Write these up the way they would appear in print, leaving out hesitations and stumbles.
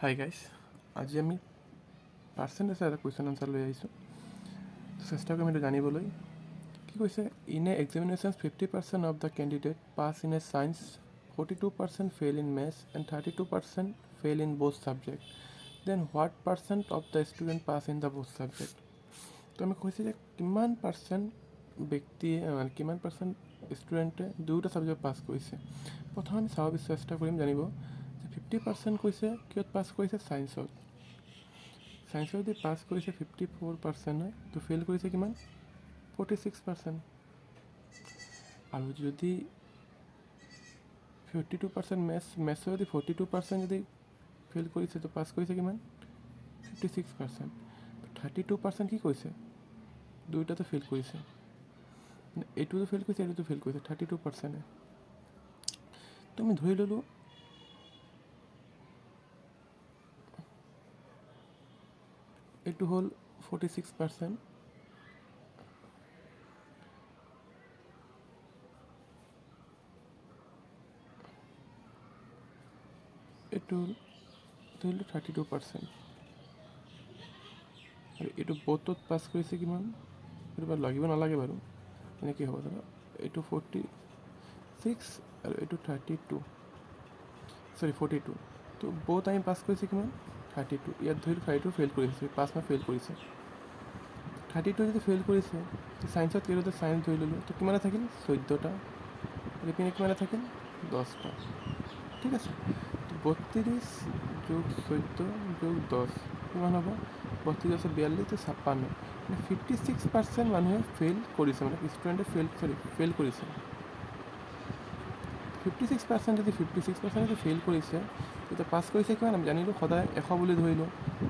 Hi guys, আজি আমি পাৰ্চেণ্টেজৰ এটা কুৱেশ্যন আনচাৰ লৈ আহিছোঁ। চেষ্টা কৰিম এইটো জানিবলৈ। কি কৈছে? In a examination, 50% of the candidate pass in a science, 42% fail in maths and 32% fail in both subject. Then what percent of the student pass in the both subject? তো আমি কৈছে যে কিমান পাৰ্চেণ্ট ব্যক্তিয়ে, মানে কিমান পাৰ্চেণ্ট ষ্টুডেণ্টে দুয়োটা subject পাছ কৰিছে। প্ৰথম আমি চাব চেষ্টা কৰিম জানিব যে 50% কৈছে কিহত পাছ কৰিছে? ছায়েন্সত। ছায়েন্সত যদি পাছ কৰিছে 54% হয়, তো ফেইল কৰিছে কিমান? 46%। আৰু যদি 52% মেথছ, মেথছৰ যদি 42% যদি ফেইল কৰিছে, তো পাছ কৰিছে কিমান? 56%। 32% কি কৰিছে? দুয়োটাতে ফেইল কৰিছে। মানে এইটোতো ফেইল কৰিছে, এইটোতো ফেইল কৰিছে, 32%-এ। তো আমি ধৰি ল'লোঁ এইটো হ'ল 46%, এইটো ধৰিলোঁ 32%। আৰু এইটো ব'থত পাছ কৰিছে কিমান? এইটো বাৰু লাগিব নালাগে বাৰু, এনেকৈ হ'ব। ধৰক এইটো 46 আৰু এইটো 32, চৰি, 42। তো ব'থ আমি পাছ কৰিছে কিমান? 32। ইয়াত ধৰিলোঁ 32 ফেইল কৰিছে, পাছ মই ফেইল কৰিছে। 32 যদি ফেইল কৰিছে, ছায়েন্সত কেইটা? ছায়েন্স ধৰি ল'লোঁ, তো কিমানে থাকিল? 14টা। এইপিনে কিমানে থাকিল? 10টা। ঠিক আছে। 32 যোগ 14 যোগ 10 কিমান হ'ব? 32 দহ 42, তো 56। মানে 56% মানুহে ফেইল কৰিছে, মানে ষ্টুডেণ্টে ফেইল, চৰি, ফেইল কৰিছে। 56% যদি, 56% যদি ফেইল কৰিছে, তেতিয়া পাছ কৰিছে কিমান? আমি জানিলোঁ, সদায় 100 বুলি ধৰিলোঁ।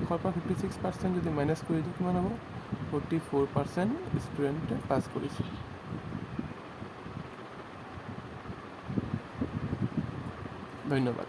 100ৰ পৰা 56% যদি মাইনাছ কৰি দিওঁ, কিমান হ'ব? 44% ষ্টুডেণ্টে পাছ কৰিছে। ধন্যবাদ।